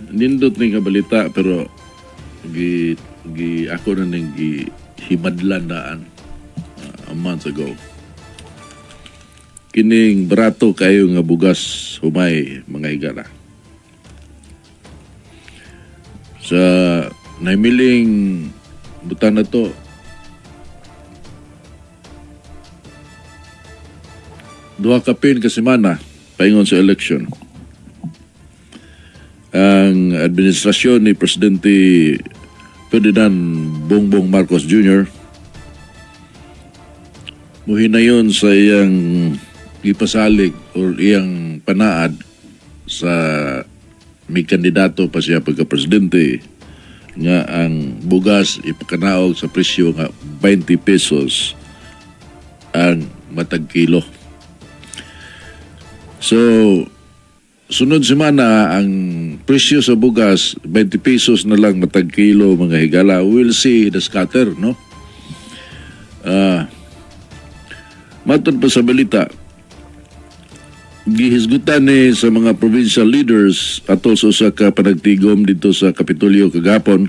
Nindot ning kabalita pero gi gi ako na ning gi himadlan daan a month ago. Kining barato kayo nga bugas humay, mga higala. Sa naimiling butan na to, duha ka pin ka semana paingon sa election. Ang administrasyon ni Presidente Ferdinand Bongbong Marcos Jr. muhinayon sa iyang gipasalig or iyang panaad sa may kandidato pa siya pagka-presidente nga ang bugas ipakanaog sa presyo nga 20 pesos ang matag kilo. So, sunod semana ang presyo sa bugas 20 pesos na lang matag kilo, mga higala. We'll see the scatter, no? Matod pa sa balita, gihisgutan ni sa mga provincial leaders atol sa usa ka panagtigom dito sa Kapitolyo kagahapon.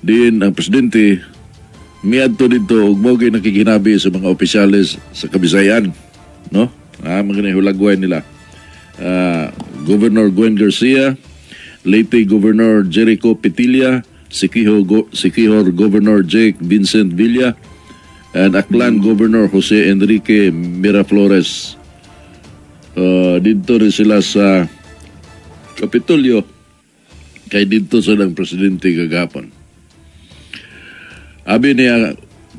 Din ang presidente miadto dito ug mao gyud nakiginabi sa mga opisyales sa Kabisayan, no? Mga hulagway nila. Governor Gwen Garcia, Leyte Governor Jericho Petilla, Siquijor Governor Jake Vincent Villa, and Aklan Governor Jose Enrique Miraflores. Dito rin sila sa Kapitolyo kay dito sa lang presidente kagahapon. Abi niya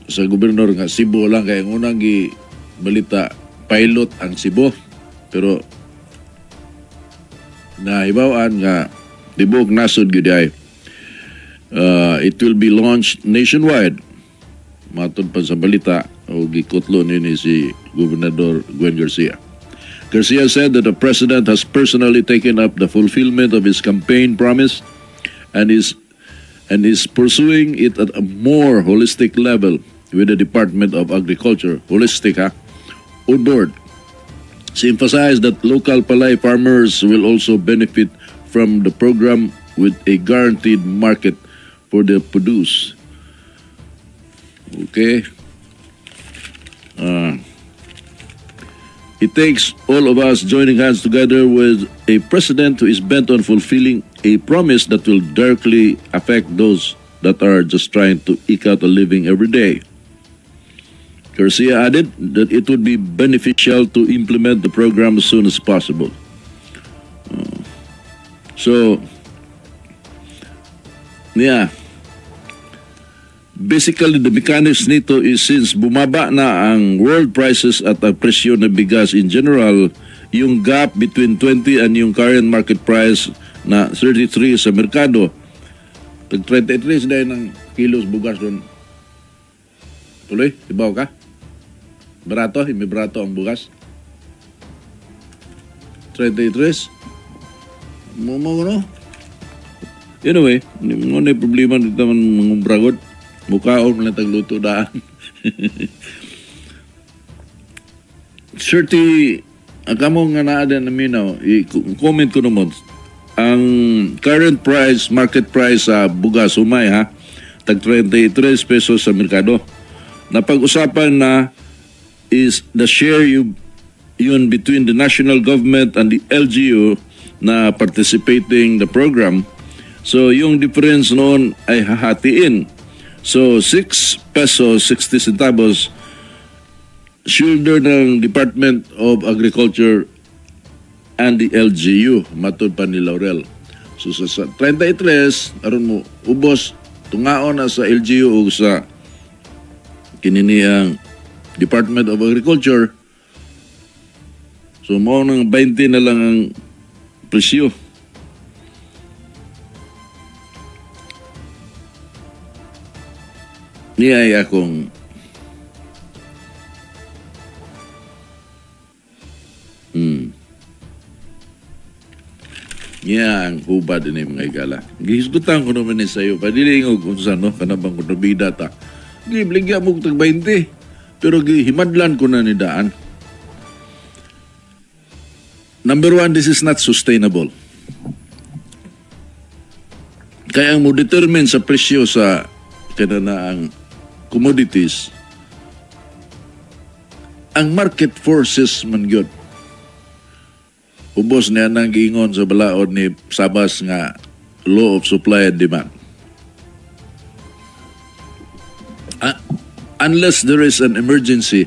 sa gobernador nga Cebu lang kay ang unang gi balita pilot ang Cebu, pero nahibaw-an nga tibuok nasod gyud ay. It will be launched nationwide. Matod pa sa balita o gikutlo nini si Gobernador Gwen Garcia. Garcia said that the president has personally taken up the fulfillment of his campaign promise and is pursuing it at a more holistic level with the Department of Agriculture. Holistic, ha? On board. She emphasized that local palay farmers will also benefit from the program with a guaranteed market for their produce. Okay. It takes all of us joining hands together with a president who is bent on fulfilling a promise that will directly affect those that are just trying to eke out a living every day. Garcia added that it would be beneficial to implement the program as soon as possible. So, yeah. Basically, the mechanics nito is since bumaba na ang world prices at ang presyo ng bigas in general, yung gap between 20 and yung current market price na 33 sa merkado, tag 33 dahil ng kilos bugas doon. Tuloy, ibaw ka? Barato, may barato ang bugas. 33? Mo mo no? Anyway, mo na problema dito man mga bragod. Mukhaon lang tagluto daan. 30, ang kamo nga naa din naminaw, i-comment ko naman, ang current price, market price sa bugas humay ha, tag 33 pesos sa merkado. Napag-usapan na is the share yun between the national government and the LGU na participating the program. So yung difference noon ay hahatiin. So 6 pesos 60 centavos shoulder ng Department of Agriculture and the LGU, matod pa ni Laurel. So sa 33 aron mo ubos tungaon na sa LGU o sa kininiang Department of Agriculture. So mao nang 20 na lang ang presyo. Niya ay akong Niya ang hubad ini mga igala. Gihisgutan ko naman ni sa'yo. Padili ko kung saan, no? Kanabang kung nabida ta. Gibligya mo tag 20. Pero gihimadlan ko na ni daan. Number one, this is not sustainable. Kaya ang mo determine sa presyo sa kanana ang commodities, ang market forces man gyud. Ubos niya nang giingon sa balaod ni Sabas nga law of supply and demand. Unless there is an emergency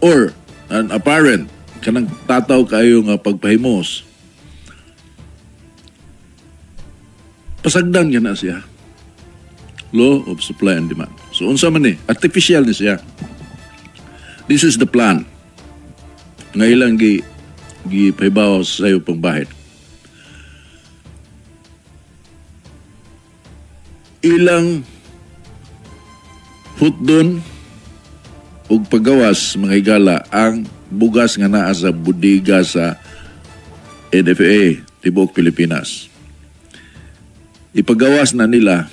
or an apparent kanang tataw kayo nga pagpahimos, pasagdan na siya. Law of supply and demand. So unsa man ni, artificial ni siya. This is the plan nga ilang gipahibaw sa sayo pang bahid. Ilang hutdon ug pagawas, mga higala, ang bugas nga naa sa bodega sa NFA tibuok Pilipinas. Ipagawas na nila,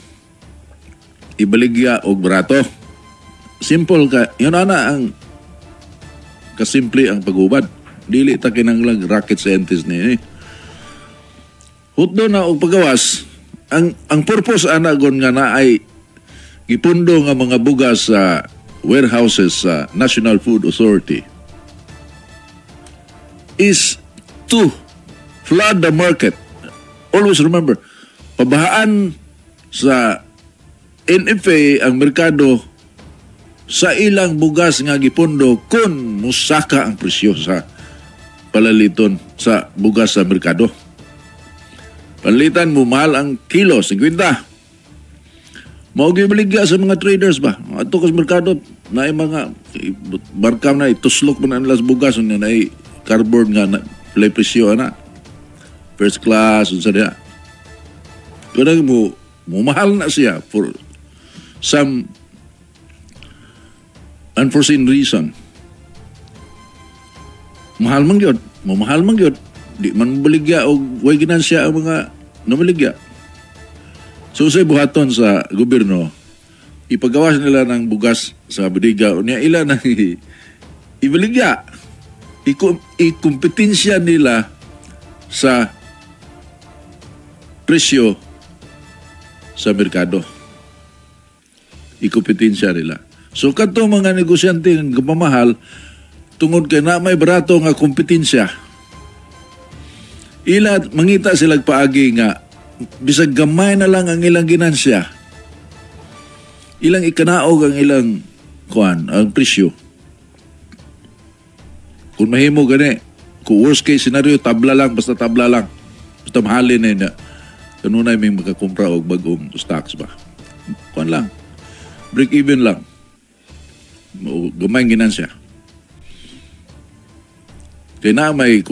ibaligya og barato. Simple ka, yun ana ang kasimple ang pagubad. Dili ta kinahanglan rocket scientist ni. Hutdo na og pagawas, ang purpose ana gon nga na ay gipundo nga mga bugas sa warehouses sa National Food Authority is to flood the market. Always remember, pabahaan sa NFA ang merkado sa ilang bugas nga gipundo kung musaka ang presyo sa palaliton sa bugas sa merkado. Panalitan mo, mahal ang kilo, 50. Mao gyud baligya sa mga traders ba? Adto ka sa merkado, naay mga barkam na ituslok man ang bugas unya naay cardboard nga na play presyo ana. First class unsa diha. Kuno mo mahal na siya for some unforeseen reason. Mahal man gyud, mamahal man gyud. Di man baligya og way ginansya ang mga namaligya. So sa buhaton sa gobyerno, ipagawas nila ng bugas sa bodega unya ila nang ibaligya. Ikumpetensya nila sa presyo sa merkado. Ikumpetensya nila. So kadto mga negosyante nga gapamahal tungod kay na may barato nga kompetensya, ila mangita sila paagi nga bisag gamay na lang ang ilang ginansya, ilang ikanaog ang ilang kuan, ang presyo. Kung mahimo gani, kung worst case scenario, tabla lang, basta tabla lang. Basta mahalin na yun. Kanunay may makakumpra og bagong stocks ba. Kuan lang. Break even lang. O, gamay ang ginansya. Kaya na may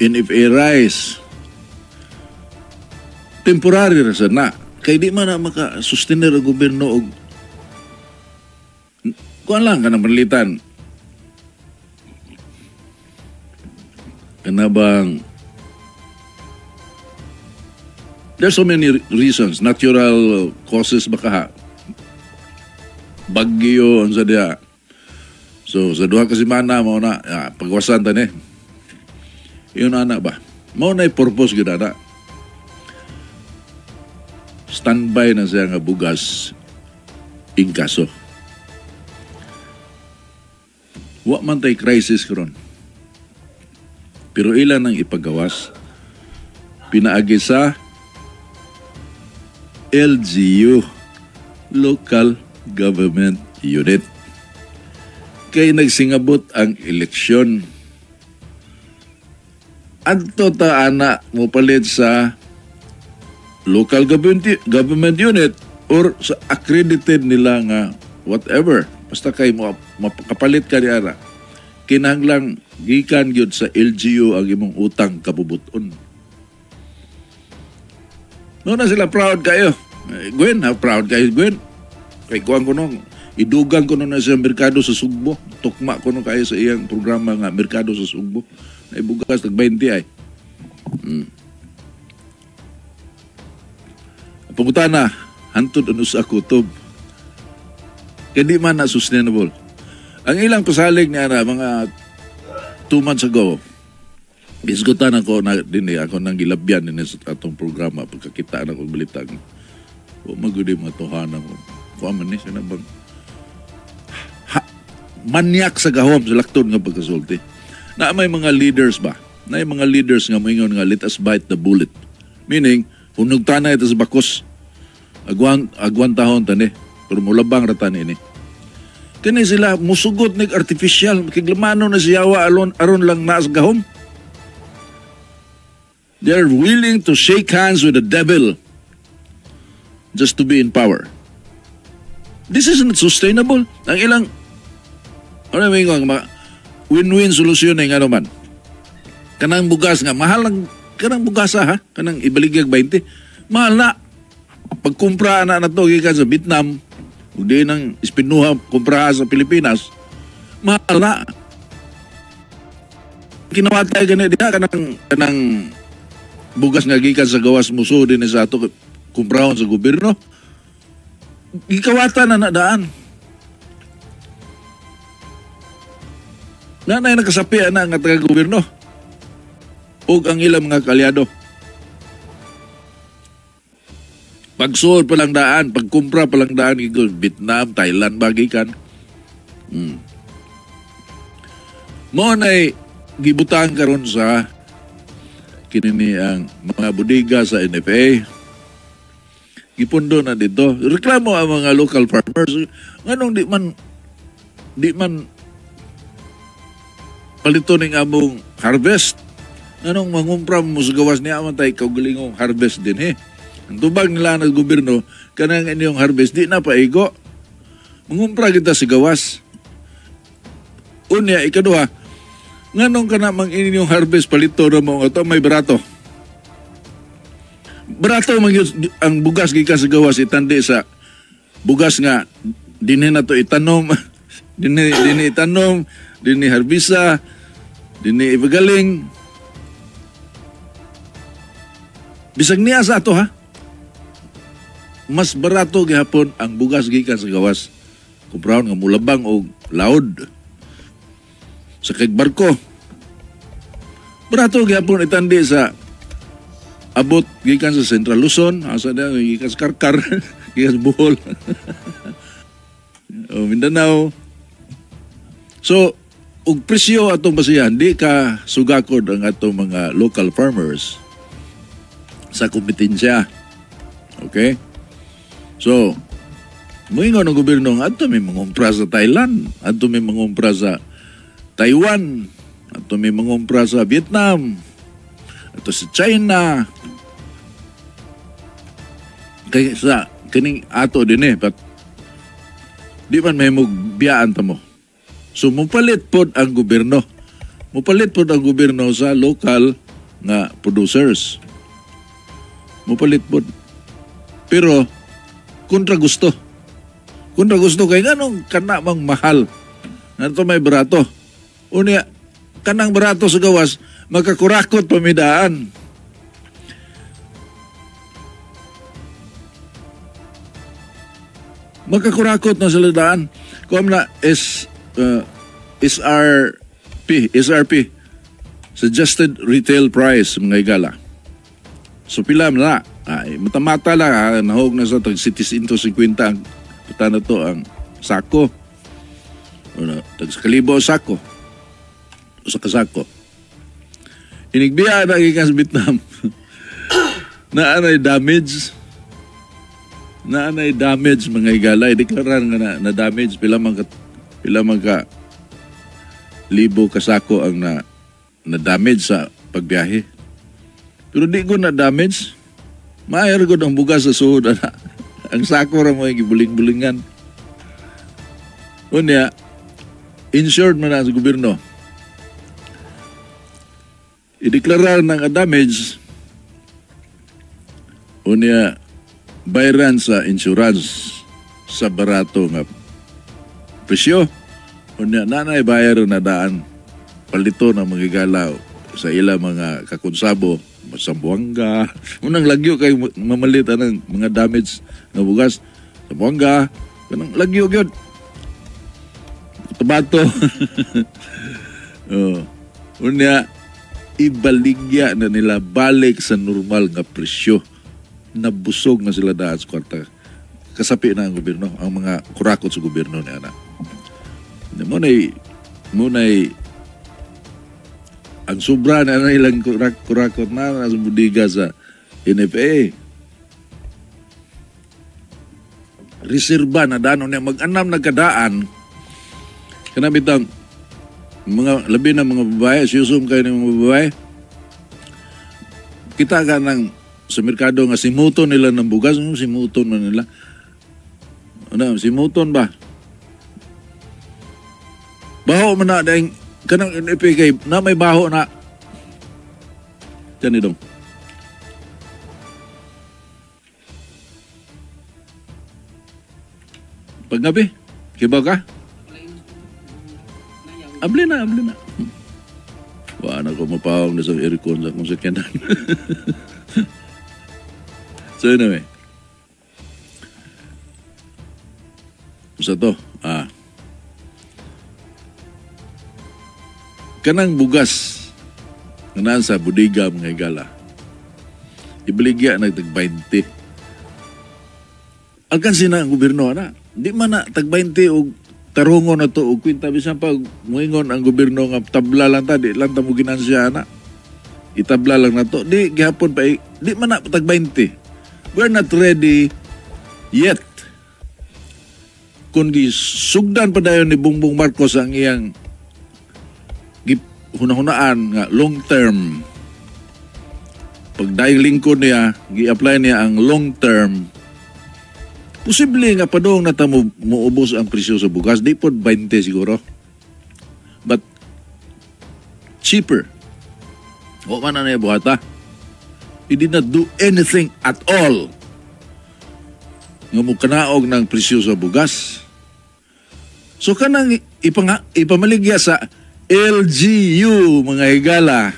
NFA rice, temporary ra sa na. Kay di man na maka-sustainer ang gobyerno og kuan lang kanang panalitan. Kana bang there's so many reasons, natural causes baka ha. Bagyo unsa diha. So sa duha ka semana mao na pagwasan ta ni. Yun ana ba? Mao na purpose gyud ana. Standby na siya nga bugas in kaso. Wa man tay crisis karon. Pero ilan ang ipagawas? Pinaagi sa LGU, Local Government Unit. Kay nagsingabot ang eleksyon. Adto ta ana mo palit sa local government unit or sa accredited nila nga whatever. Basta kay mo makapalit ka ni ara. Kinahanglang gikan gyud sa LGU ang imong utang kabubuton. No na sila proud kayo. Gwen, ha, proud kayo Gwen. Kay kuan ko nung idugang ko na sa merkado sa Sugbo. Tukma ko nung kayo sa iyang programa nga merkado sa Sugbo. Naibugas tag 20 ay. Pangutana, hantod ano sa kutob. Kaya di man na sustainable. Ang ilang pasalig niya na mga 2 months ago, Isgutan ako na din eh, ako nang gilabyan din sa atong programa pagkakita na kong balita. O magudi mga tuhanan ko. Kuha man ni siya na bang manyak sa gahom sa laktod nga pagkasulti. Na may mga leaders ba? Na may mga leaders nga moingon nga let us bite the bullet. Meaning, hunog tanay ito sa bakos. Agwan tahon tani. Pero mulabang ratan ini. Kani sila musugot nig artificial. Kiglamano na siyawa aron lang naas gahom. They're willing to shake hands with the devil just to be in power. This is not sustainable. Ang ilang, ano may ingon, win-win solusyon ay nga naman. Kanang bugas nga, mahal ang, kanang bugasa ha, kanang ibaligyag 20, mahal na. Pagkumpra na to, gikan sa Vietnam, ug di nang ispinuha kumpra sa Pilipinas, mahal na. Kinawatay gani diha, kanang bugas nga gikan sa gawas muso din sa ato kumprahon sa gobyerno. Gikawatan na nadaan. Nanay nakasapi na nga taga-gobyerno ug ang ilang mga kalyado. Pagsuod pa lang daan, pagkumpra pa lang daan, Vietnam, Thailand, bagikan. Mo na'y gibutang karon sa kinini ang mga bodega sa NFA. Gipundo na dito. Reklamo ang mga local farmers. Nganong di man palito ning among harvest? Nganong mangumpra mo sa gawas niya man tay kaugalingong harvest din he. Ang tubag nila ng gobyerno kanang inyong harvest di na paigo. Mangumpra kita sa gawas. Unya ikaduha, nganong kana mang inyong harvest palito ra mo ato may barato. Barato man gyud ang bugas gikan sa gawas itandi sa bugas nga dinhi na to itanom, dinhi itanom, dinhi harbisa, dinhi ipagaling. Bisag niya sa ato ha. Mas barato gihapon ang bugas gikan sa gawas. Kumprahon nga mulabang og laod sa kag barko. Barato gihapon itandi sa abot gikan sa Central Luzon, asa na gikan sa Karkar, gikan sa Bohol. O Mindanao. So, og presyo atong basihan, di ka sugakod ang atong mga local farmers sa kompetensya. Okay? So, moingon ang gobyerno nga adto may mangumpra sa Thailand, adto may mangumpra sa Taiwan, adto may mangumpra sa Vietnam, adto sa China. Kaya sa kining ato din but di man may mugbiyaan ta mo. So mupalit pod ang gobyerno. Mupalit pod ang gobyerno sa local nga producers. Mupalit pod. Pero kontra gusto. Kontra gusto kay nganong kana mang mahal. Ngadto may barato. Unya kanang barato sa gawas makakurakot pamidaan. Makakurakot na sila daan. Kuam na is SRP, suggested retail price mga igala. So pila na, ay, mata-mata lang, ha, nahog na sa tag 750 ang puta na to ang sako. O, tag sa kalibo sako. O sa kasako. Inigbiya na gikan sa Vietnam. Na anay damage. Na anay damage mga igala. Deklarar nga na damage pila man ka libo kasako ang na damage sa pagbiyahe. Pero di ko na damage. Maayo gud ang bugas sa suod ana. Ang sako ra mo gibuling-bulingan. Unya insured man na sa gobyerno. Ideklarar ng damage, unya bayaran sa insurance sa barato nga presyo. Unya nanay bayar na daan palito ng mga galaw sa ila mga kakonsabo sa Buanga. Unang lagyo kay mamalit anang mga damage nga bugas sa Buanga, kanang lagyo gyud. Tabato. Oh. Unya Ibaligya na nila balik sa normal nga presyo. Nabusog na sila daan sa kwarta. Kasapi na ang gobyerno, ang mga kurakot sa gobyerno ni ana. Muna'y ang sobra na na ilang kurakot na sa budiga sa NFA. Reserba na dano niya mag-anam na kadaan. Kanabitang mga labi na mga babae, siyusum kayo ng mga babae. Kita ka ng sa merkado nga simuton nila ng bugas, simuton na nila. Ano, simuton ba? Baho man na dahil kanang NFA kay na may baho na. Diyan idong. Paggabi, kibaw ka? Abli na. Wala na ko mapawang na sa aircon sa akong sakyanan. So anyway. Sa to, kanang bugas nga sa bodega mga higala. Ibaligya nagtag 20. Alkansi na ang gobyerno ana. Di man na tag 20 og tarungon na to og kwinta bisan pa moingon ang gobyerno nga tabla lang ta, di lang ta mo ginansya ana. Itabla lang na to. Di gihapon pa di man na tag 20. We're not ready yet. Kung gisugdan pa dayon ni Bongbong Marcos ang iyang hunahunaan nga long term, pag dayong lingkod niya, gi-apply niya ang long term, posible nga padung na ta muubos ang presyo sa bugas. Di pod 20 siguro. But cheaper. O man na niya buhata. He did not do anything at all nga mukanaog ng presyo sa bugas. So kanang ipamaligya sa LGU mga higala,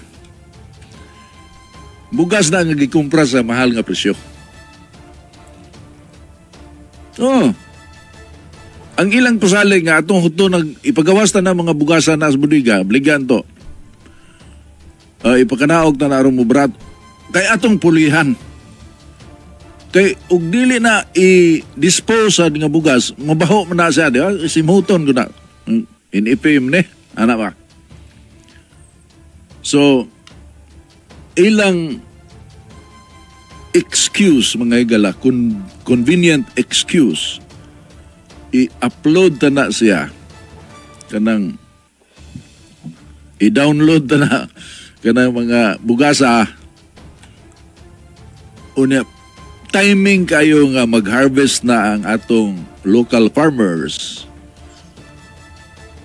bugas na ang gikumpra sa mahal nga presyo. Oh. Ang ilang pasalig nga atong huto nag ipagawas ta na mga bugasan na sa bodega, bligyan to. Ipakanaog ta na aron mo brat. Kay atong pulihan. Kay og dili na i-dispose sa nga bugas, mabaho man na siya, di ba? Simuton ko na. Inipim ni, ana ba? So ilang excuse mga higala, convenient excuse, i-upload ta na siya kanang i-download ta na kanang mga bugasa. Unya timing kayo nga mag-harvest na ang atong local farmers,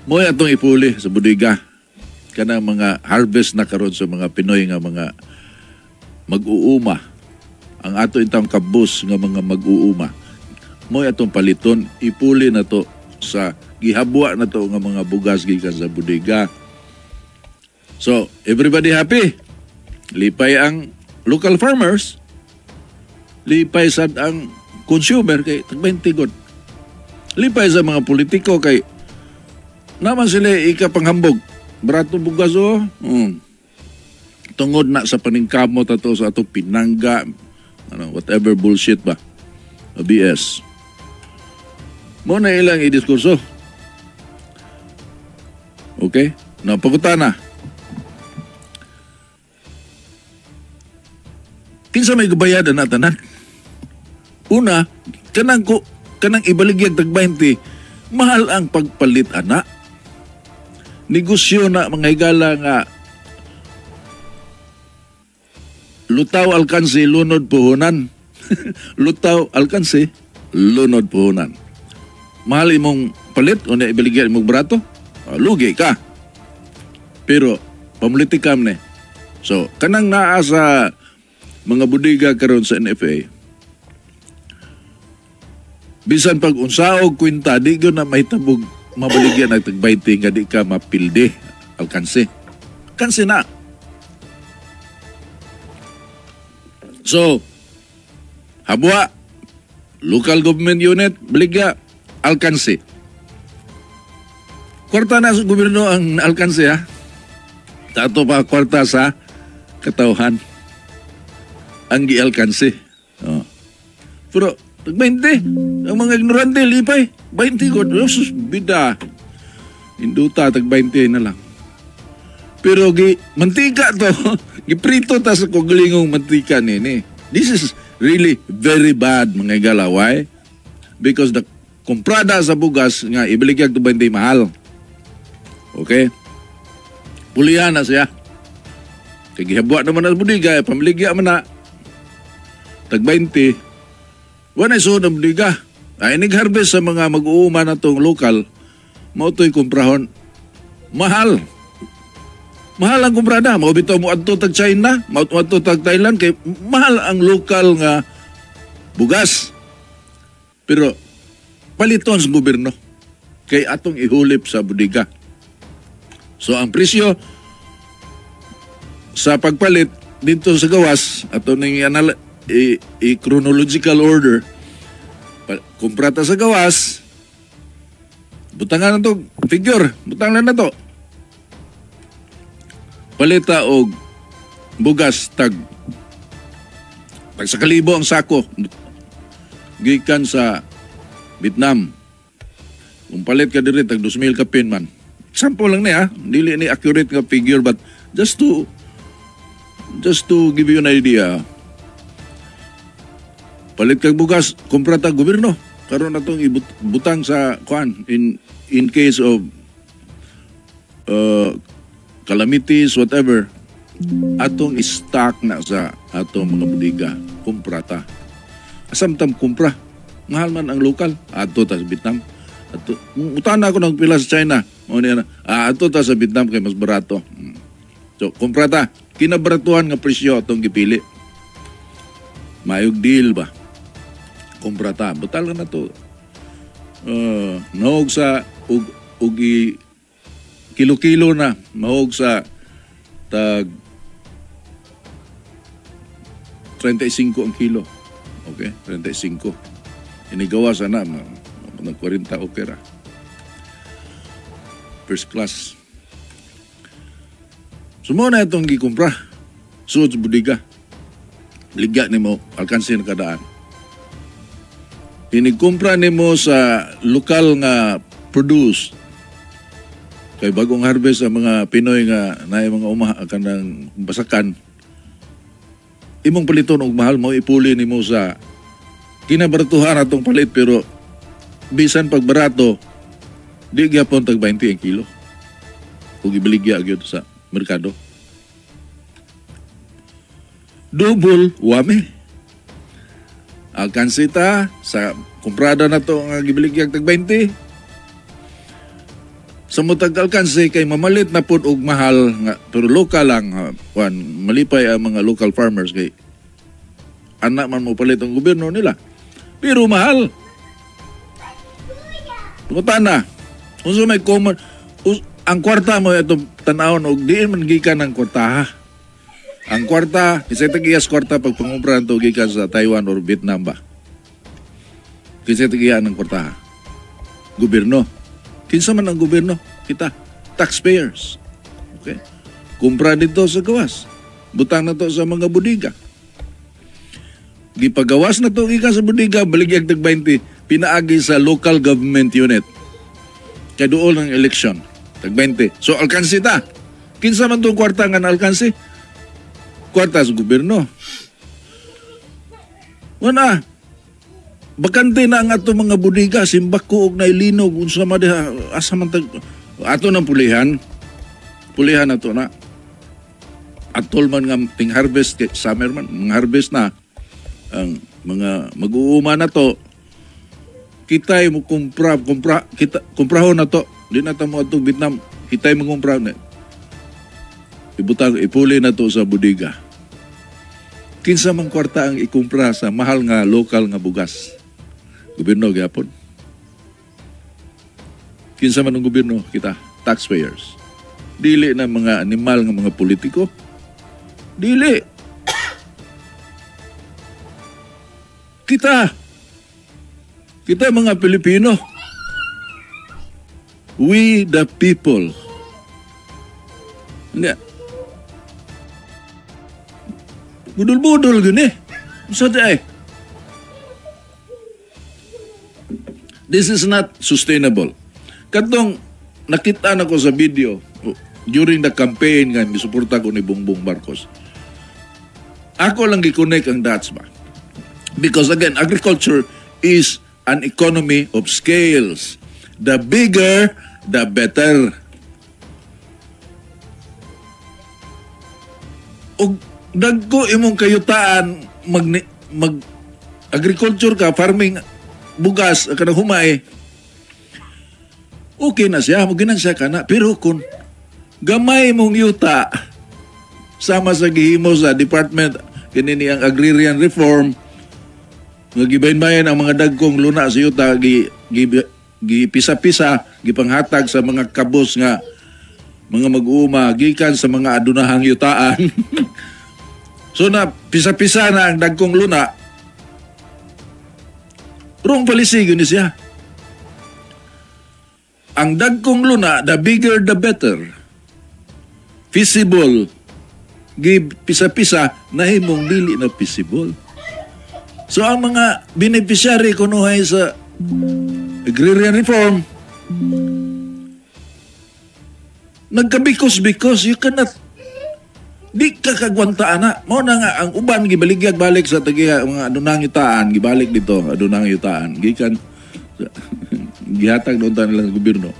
mo'y atong ipuli sa bodega kanang mga harvest na karon sa mga Pinoy nga mga mag-uuma. Ang ato intang kabus nga mga mag-uuma, mo'y atong paliton, ipuli na to sa gihabwa na to nga mga bugas gikan sa bodega. So, everybody happy. Lipay ang local farmers, lipay sad ang consumer kay tag 20 god. Lipay sa mga politiko kay naman sila ikapanghambog. Barato bugas oh. Tungod na sa paningkamot ato sa ato pinangga, ano, whatever bullshit ba. BS. Mo na ilang idiskurso. Okay? Na pagutana. Kinsa may gabayad na tanan? Una, kanang ibaligyag tag 20, mahal ang pagpalit ana. Negosyo na mga higala nga lutaw alkansi lunod puhunan. Lutaw alkansi lunod puhunan. Mahal imong palit o na ibaligyan imong barato, lugi ka. Pero pamulitikam ni. So kanang naa sa mga bodega karon sa NFA, bisan pag unsaog kwinta, di gyud na mahitabog mabaligyan ang tag 20 nga di ka mapildi alkansi. Alkansi na. So, habwa, local government unit, baligya, alkansi. Kwarta na sa gobyerno ang alkansi, ha? Tato pa kwarta sa Katawhan ang gialkanse. Oh. Pero tag 20, ang mga ignorante lipay, 20 ko, sus, bida. Induta tag 20 na lang. Pero gi mantika to, giprito ta sa kaugalingong mantika nini. This is really very bad, mga higala. Why? Because the kumprada sa bugas nga ibaligyag to 20, mahal. Okay? Pulihan na siya. Kay gihabwa naman ang budiga, pamiligya man na. Tag 20. Wala na ang budiga. Ay, nig-harvest sa mga mag-uuma na tong lokal, mao to'y kumprahon. Mahal. Mahal ang kumprada. Mao bitaw mo adto tag China, mao adto tag Thailand, kay mahal ang lokal nga bugas. Pero paliton sa gobyerno kay atong ihulip sa budiga. So ang presyo sa pagpalit dito sa gawas ato ning i chronological order, kumprata sa gawas, butangan na to figure, butang na to, palita og bugas tag tag sa kalibo ang sako gikan sa Vietnam. Kung palit ka diri, tag 2,000 kapin man. Example lang ni ha, dili ni accurate nga figure, but just to give you an idea. Palit kag bugas, kumpra ta gobyerno karon atong ibutang sa kuan in case of calamities, whatever, atong stock na sa atong mga budiga. Kumpra ta. Asamtam kumpra, mahal man ang lokal, adto ta sa Vietnam. Ato utan ako ng pila sa China. Mao niya na, adto ta sa Vietnam kay mas barato. So kumpra ta, kinabaratuhan nga presyo atong gipili. Mayog deal ba? Kumpra ta. Butal na to. Nahog sa og kilo-kilo na mahog sa tag 35 ang kilo. Okay, 35. Inigawa sana ng 40, okay ra. First class. So mao na itong gikumpra. Suod sa budiga. Ligya nimo, alkansi na kadaan. Inigkumpra nimo sa lokal nga produce kay bagong harvest ang mga Pinoy nga naay mga uma kanang basakan, imong paliton og mahal, mo ipuli nimo sa kinabaratuhan atong palit. Pero bisan pag barato, di gyapon tag 20 ang kilo kung ibaligya gyud sa merkado. Double whammy. Alkansi ta sa kumprada na to nga gibiligyag tag 20 sa mutag alkansi kay mamalit na pud og mahal nga, pero lokal lang ha, kuan, malipay ang mga local farmers kay anak man mo palit ang gobyerno nila, pero mahal. Pangutana, unsa may common ang kwarta mo ito tan-awon og diin man gikan ang kwarta ha? Ang kwarta, kinsay tag-iyas kwarta pag pangumpra to gikan sa Taiwan or Vietnam ba? Kinsay tag-iya ng kwarta ha? Gobyerno. Kinsa man ang gobyerno? Kita, taxpayers. Okay? Kumpra dito sa gawas. Butang na to sa mga budiga. Gipagawas na to gikan sa budiga, baligyag tag 20, pinaagi sa local government unit. Kay duol ng election, tag 20. So alkansi ta. Kinsa man tong kwarta nga naalkansi? Kwarta sa gobyerno. Wala. Bakante na ang ato mga budiga, simbako og nailinog, unsa man diha, asa man tag ato nang pulihan. Pulihan ato na. Atol man nga ting harvest kay summer man, mga harvest na ang mga mag-uuma na to. Kita'y mo kumpra, kumpra, kita, kumprahon na to. Di na ta mo atong Vietnam, kita'y mangumpra na. Ibutang, ipuli na to sa budiga. Kinsa man kwarta ang ikumpra sa mahal nga lokal nga bugas? Gobyerno gyapon. Kinsa man ang gobyerno? Kita, taxpayers. Dili na mga animal nga mga politiko. Dili. Kita. Kita mga Pilipino. We the people. Hindi. Budol-budol gyud eh. Unsa di ay? This is not sustainable. Katong nakita na ko sa video during the campaign nga misuporta ko ni Bongbong Marcos. Ako lang gi-connect ang dots ba. Because again, agriculture is an economy of scales. The bigger, the better. Og dagko imong kayutaan, mag agriculture ka, farming, bugas, kanang humay, okay na siya, maginansya ka na. Pero kung gamay mong yuta, sama sa gihimo sa department, kini ni ang agrarian reform, nga gibayin-bayin ang mga dagkong luna sa yuta, gipisa-pisa, gipanghatag sa mga kabos nga mga mag-uuma, gikan sa mga adunahang yutaan. So na, pisa-pisa na ang dagkong luna, wrong policy yun siya. Ang dagkong luna, the bigger the better. Feasible. Gipisa-pisa, nahimong dili na feasible. So ang mga beneficiary kunuhay sa agrarian reform, nagkabikos-bikos, you cannot, di ka kagwanta ana. Mao na nga ang uban gibaligyag balik sa tagiya mga adunang yutaan, gibalik dito adunang yutaan gikan gihatag doon ta nila sa gobyerno.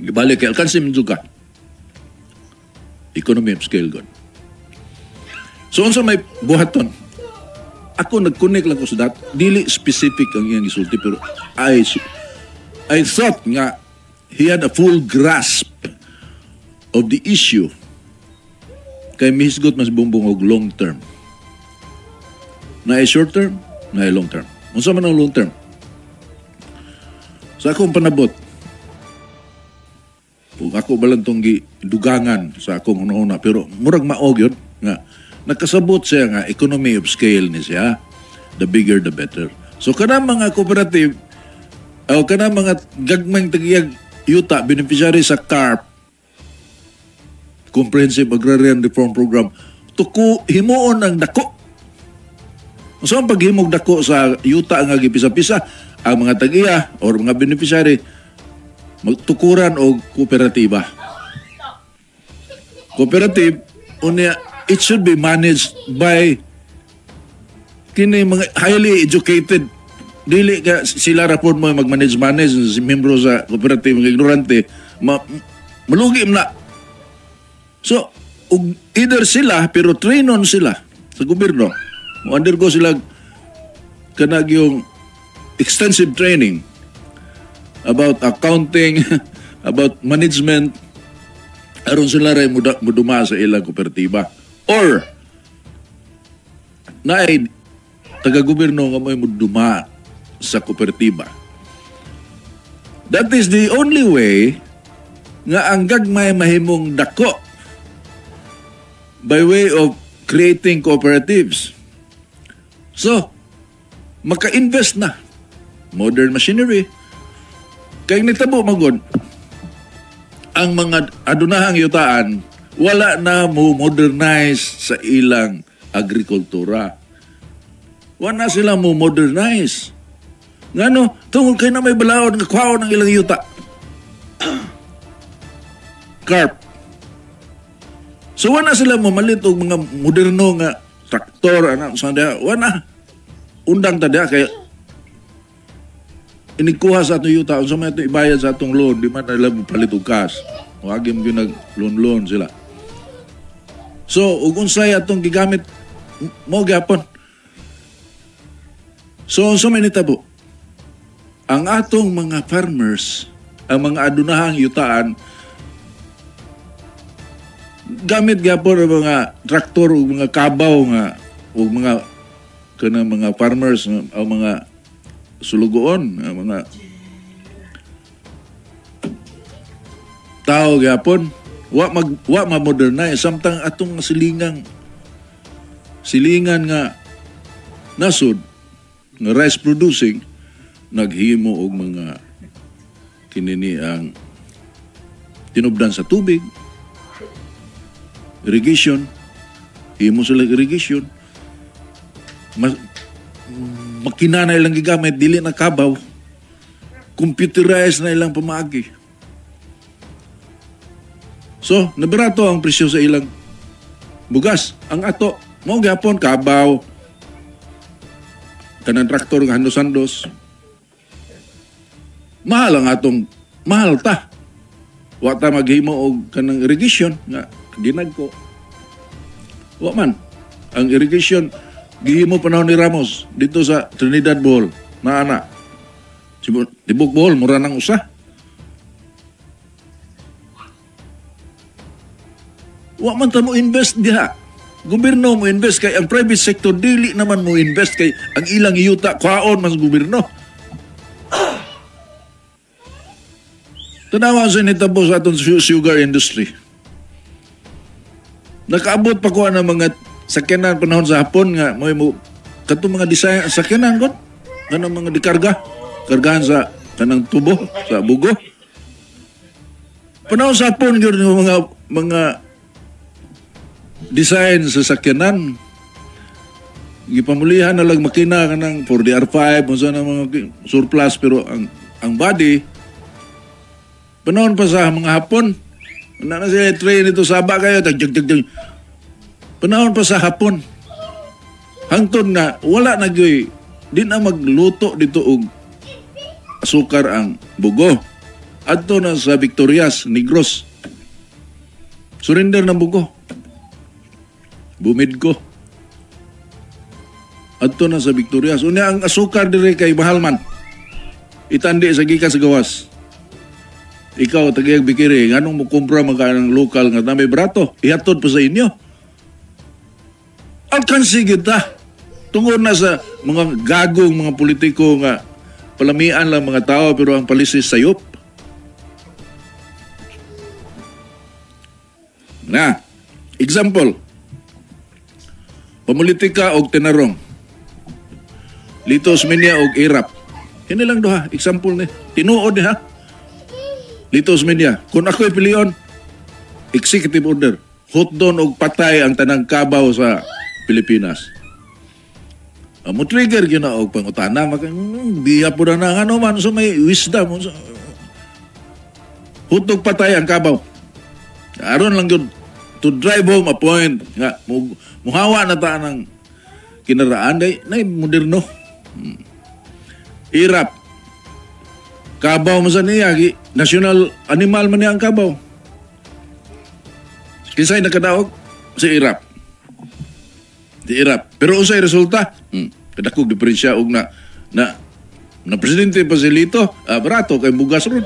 Gibalik kay alkansi minjuka. Economy of scale god. So unsa may buhaton? Ako nag-connect lang ko sa dat. Dili specific ang iyang gisulti pero I thought nga he had a full grasp of the issue. Kay mihisgot mas Bongbong og long term. Na short term, na long term. Unsa man ang long term? Sa akong panabot, ug ako balang tong gidugangan sa akong hunahuna, pero murag maog yun nga nakasabot siya nga economy of scale ni siya, the bigger the better. So kanang mga cooperative o kanang mga gagmayng tagiyag yuta beneficiary sa CARP, Comprehensive Agrarian Reform Program, tuko himuon ang dako. So ang paghimog dako sa yuta nga gipisa-pisa, ang mga tag-iya or mga beneficiary magtukuran og kooperatiba. Cooperative, unya, it should be managed by kini mga highly educated. Dili ka sila ra pod mo mag-manage-manage si membro sa cooperative mga ignorante, malugi man na. So, ug either sila pero trainon sila sa gobyerno. Mo-undergo sila kanag yung extensive training about accounting, about management, aron sila ray muduma sa ilang kooperatiba. Or naay taga-gobyerno nga mo'y muduma sa kooperatiba. That is the only way nga ang gagmay mahimong dako by way of creating cooperatives. So, maka-invest na modern machinery. Kay nitabo magod ang mga adunahang yutaan wala na mo modernize sa ilang agrikultura. Wala na sila mo modernize. Ngano, tungod kay na may balaod nga kuhaon ang ilang yuta. CARP. So wala sila mamalit og mga moderno nga traktor ana sa diha. Wala. Undang ta diha kay inikuha sa atong yuta unsa may atong ibayad sa atong loan, di man nila mopalit og cash. Wagi mo gyud nag loan-loan sila. So ug unsay atong gigamit mo gyapon. So unsa may nitabo? Ang atong mga farmers, ang mga adunahang yutaan, gamit gyapon ang mga traktor ug mga kabaw nga ug mga kanang mga farmers o mga sulugoon, ang mga tao gyapon wa ma-modernize samtang atong silingan nga nasod nga rice producing naghimo og mga kinini ang tinubdan sa tubig. Irrigation. Himo sila irrigation. Makina na ilang gigamit, dili na kabaw. Computerized na ilang pamaagi. So, nabarato ang presyo sa ilang bugas. Ang ato, mao gyapon kabaw. Kanang traktor nga handos-handos. Mahal ang atong, mahal ta. Wa ta maghimo og kanang irrigation nga ginagko. Wa man. Ang irrigation gihimo panahon ni Ramos dito sa Trinidad, Bohol. Naana. Tibok Bohol mura nang usa. Wa man ta mo invest diha. Gobyerno mo invest kay ang private sector dili naman mo invest kay ang ilang yuta kwaon man sa gobyerno. Tanawa sa nitabo sa atong sugar industry. Nakaabot pa ko ang mga sakyanan panahon sa Hapon nga mo katong mga design sakyanan kon kanang mga dikarga, kargahan sa kanang tubo sa bugo. Panahon sa Hapon gyud mga design sa sakyanan. Gipamulihan na lang makina kanang 4DR5 unsa na mga surplus pero ang body panahon pa sa mga Hapon. Wala na sila train ito saba kayo tag jag jag. Panahon pa sa Hapon. Hangtod na wala na gyoy di na magluto dito og asukar ang bugo. Adto na sa Victorias, Negros. Surrender ng bugo. Bumid ko. Adto na sa Victorias. Unya ang asukar dire kay mahal man. Itandi sa gikan sa gawas. Ikaw tagayag bikiri, nganong mo kumpra magka ng lokal nga nami brato, ihatod pa sa inyo. Alkansi kita. Tungod na sa mga gagong mga politiko nga palamian lang mga tao pero ang palisi sayop. Na, example. Pamulitika og tinarong. Lito Osmeña og Erap. Kini lang duha, example ni. Tinuod ni ha. Lito Osmeña, kung ako'y pilion, executive order, hotdon og patay ang tanang kabaw sa Pilipinas. Mo trigger gyud na og pangutana, biya po na na ano man, so may wisdom. So, hotdog patay ang kabaw. Aron lang gyud to drive home a point nga muhawa na ta ng kinaraan day nay moderno. Irap. Kabaw man sa niya, national animal man niya ang kabaw. Kinsay nakadaog? Si Irap. Si Irap. Pero unsay resulta? Kadakog diferensya og na na presidente pa si Lito, barato kay bugas ron.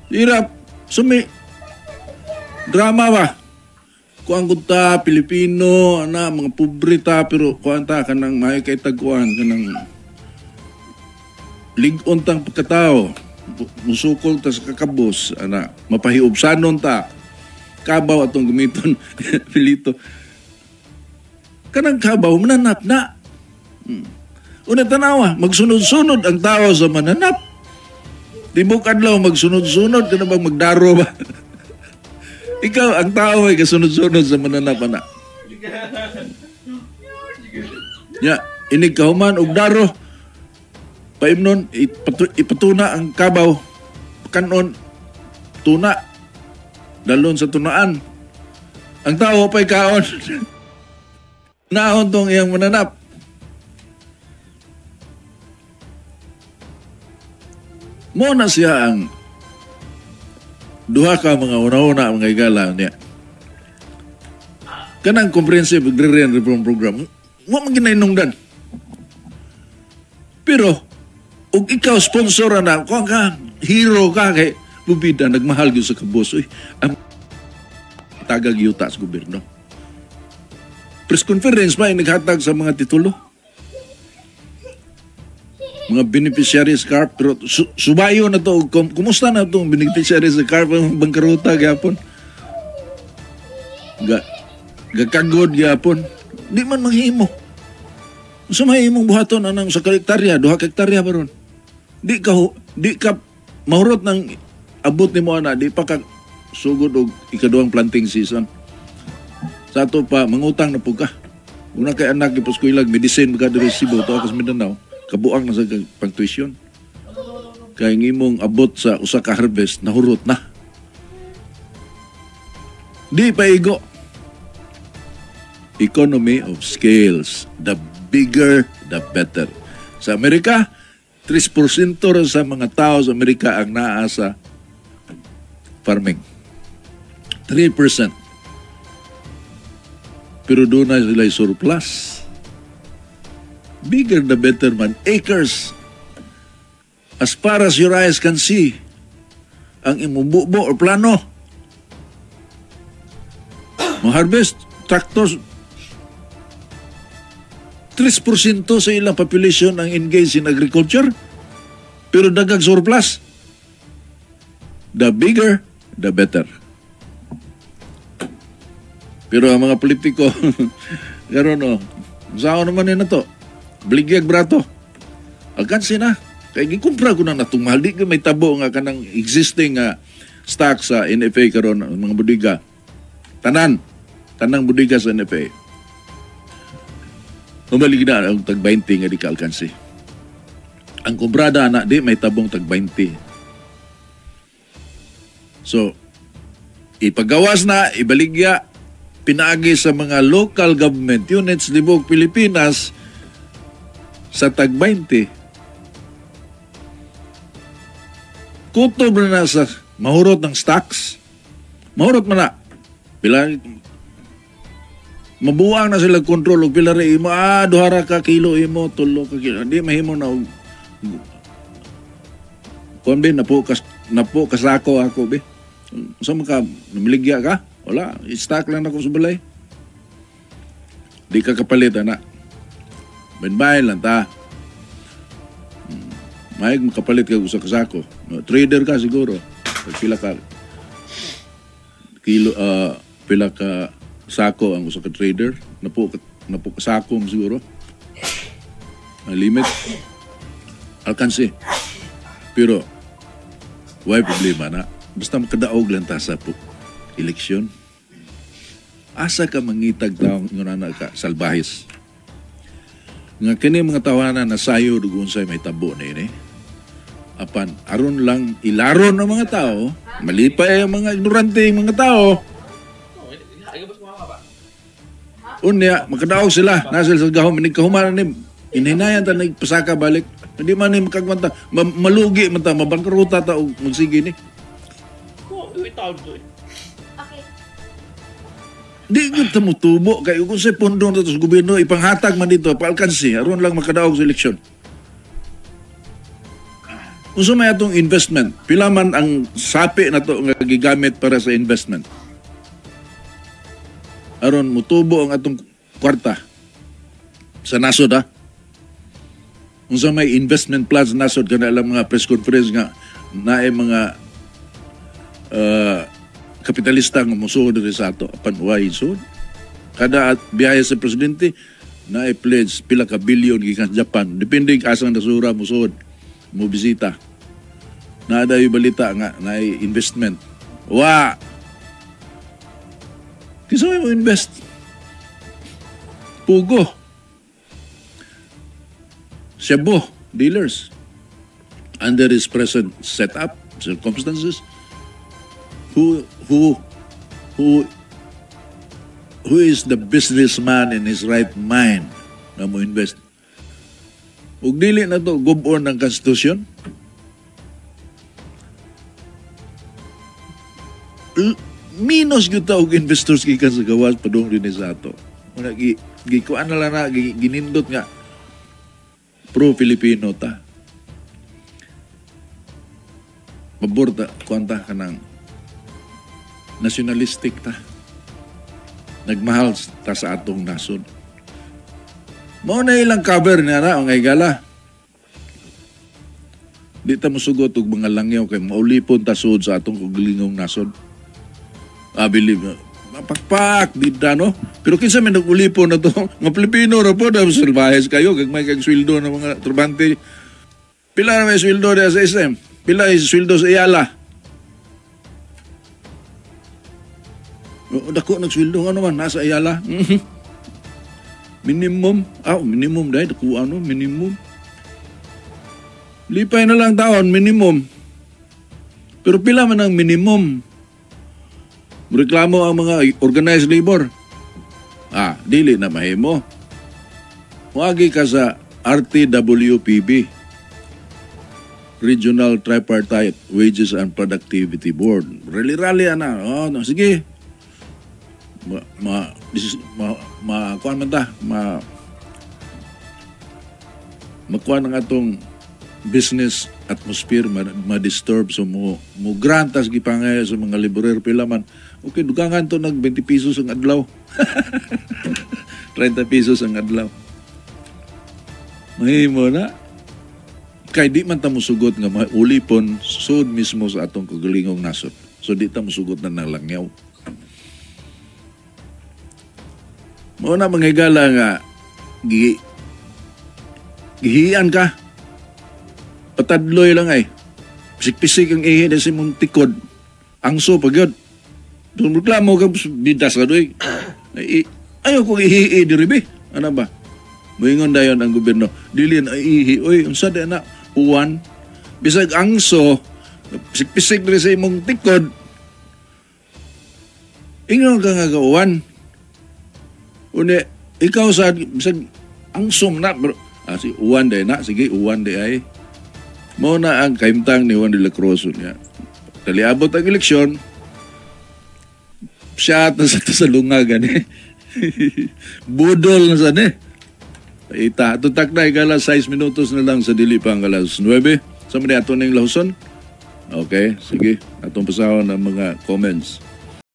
Irap, sumi drama ba? Kuan gud ta Pilipino, ana mga pobre ta pero kuan ta kanang may kay tagkuan kanang lig-on tang pagkatao. Musukol ta sa kakabos, ana mapahiubsanon ta. Kabaw atong gamiton Pilito. Kanang kabaw mananap na. Una tanawa, magsunod-sunod ang tao sa mananap. Tibok adlaw magsunod-sunod kana bang magdaro ba? Ikaw ang tao ay kasunod-sunod sa mananap ana. Ya, inig kahuman og daro. Paimnon ipatuna ang kabaw. Kanon tuna. Dalon sa tunaan. Ang tao pa'y kaon. Naon tong iyang mananap. Mo na siya ang duha ka mga una-una mga igala niya. Kanang comprehensive agrarian reform program, wa man ginainungdan. Pero og ikaw sponsor na, kuan ka, hero ka kay bubida nagmahal gyud sa kabos. Uy, ang tagag yuta sa gobyerno. Press conference ba ay naghatag sa mga titulo? Mga beneficiaries CARP, pero subayo na to. Kumusta na itong beneficiaries sa CARP ang bangkaruta gyapon? Gakagod gyapon. Di man manghimo. Sa mahimong buhaton anang sa hektarya, 2 hektarya ba ron? Di ka mahurot ng abot ni mo ana, di pa ka Sugod og ikaduhang planting season. Sa ato pa, mangutang na pud ka. Una kay anak ipaskuilag, medicine ka diri sa Cebu, tuwa ka sa Mindanao, kabuang na sa pang-tuition. Kay ang imong abot sa usa ka harvest, nahurot na. Di pa igo. Economy of scales. The bigger, the better. Sa Amerika, 3% ra sa mga tao sa Amerika ang naa sa farming. 3%. Pero doon na sila surplus. Bigger the better man. Acres. As far as your eyes can see, ang imong bubo or plano. Mo-harvest, tractors, 3% sa ilang population ang engaged in agriculture, pero daghang surplus. The bigger, the better. Pero ang mga politiko, karon no, saan naman na to? Baligyag brato. Alkansi na. Kay gikumpra ko na natong mahal. Di ka may tabo nga kanang existing stock sa NFA karon, ang mga budiga. Tanan. Tanang budiga sa NFA. Umalig na ang tag 20 nga di ka alkansi. Ang kumprada na di may tabong tag 20. So, ipagawas na, ibaligya, pinaagi sa mga local government units libog Pilipinas sa tag 20. Kutob na na sa mahurot ng stocks. Mahurot man na. Pila, mabuang na sila control og pila ra imo, duha ra ka kilo imo, tulo ka kilo. Di mahimo na og kuan be, napo kasako ako be. Unsa man ka namiligya ka? Wala, i-stock lang ako sa balay. Di ka kapalit ana. Bayin lang ta. Maayog makapalit ka usa ka sako. No, trader ka siguro. Pag pila ka kilo, pila ka sako ang usa ka trader, napo ka sako mo siguro. Ang limit. Alkansi. Pero why problema na? Basta makadaog lang ta sa eleksyon. Asa ka mangitag taong nga ka salbahis? Nga kini mga tawanan na sayo ug unsay may tabo niini. Apan aron lang ilaron ang mga tao, malipay ang mga ignorante ang mga tao. Unya makadaog sila, nasa sa gahom ni kahuman ni inhinayan ta nagpasaka balik. Hindi man ni makagwanta, malugi man ta, mabangkaruta ta og magsige ni. Okay. Di gyud ta motubo kay kung sa pondo na to sa gobyerno ipanghatag man dito paalkansi aron lang makadaog sa eleksyon. Unsa may atong investment? Pila man ang sapi na to nga gigamit para sa investment? Aron motubo ang atong kwarta sa nasod ha. Unsa may investment plans nasod kana alam mga press conference nga naay mga kapitalista nga mosuod diri sa ato apan way sud. Kada at biyahe sa presidente naay pledge pila ka bilyon gikan sa Japan. Depende asang nasura mosuod mo bisita. Naa dayoy balita nga naay investment. Wa. Kinsa may mo invest? Pugo. Shabu dealers. Under his present setup, circumstances, who is the businessman in his right mind na mo invest? Ug dili na to gub-on ng konstitusyon. Minus gyud ta og investors gikan sa gawas padung dinhi sa ato. Muna gikuan na lang na ginindot nga pro-Filipino ta. Pabor ta, kuan ta kanang nationalistic ta. Nagmahal ta sa atong nasod. Mao na ilang cover niya na ang higala. Di ta mosugot og mga langyaw kay maulipon ta sud sa atong kaugalingong nasod. I believe mapakpak di ta no. Pero kinsa man nag-ulipon na to? Mga Pilipino ra po, dahil salbahes kayo, gagmay kag sweldo ng mga turbante. Pila na may sweldo diha sa SM? Pila ay sweldo sa Ayala? O, dako nagsweldo nga naman nasa Ayala. Minimum, minimum dahil dako ano, minimum. Lipay na lang taon, minimum. Pero pila man ang minimum? Reklamo ang mga organized labor. Dili na mahimo. Moagi ka sa RTWPB, Regional Tripartite Wages and Productivity Board. Rally-rally ana. Oh, no, sige. Ma ma this is, ma, ma kuan man ta, makuan ang atong business atmosphere, ma-disturb, so mo grantas gipangay sa mga laborer pila man. Okay, dugangan to nag 20 pesos ang adlaw. 30 pesos ang adlaw. Mahimo na. Kay di man ta mosugot nga maulipon sud mismo sa atong kagalingong nasod. So di ta mosugot na nalangyaw. Mao na mga higala nga gihian ka. Patadloy lang ay. Pisik-pisik ang ihi na si mong tikod. Angso pag yun. Doon reklamo ka, bidas ka doy. Ay, ayaw kong ihi diri be. Ano ba? Moingon dayon ang gobyerno. Dili na ihi. Uy, unsa di na? Uwan. Bisag angso, pisik-pisik diri sa imong tikod. Ingon ka nga kauwan. Uni, ikaw sa, bisag angsom na. Bro. Si uwan day na. Sige, uwan day ay. Mao na ang kahimtang ni Juan de la Cruz niya. Kaliabot ang eleksyon, siya na sa lunga gani. Budol na sa ni. Ita, tutak na igala 6 minutos na lang sa dili pa ang alas 9. Sa mga ato ning lahuson? Okay, sige. Atong pasahon ang mga comments.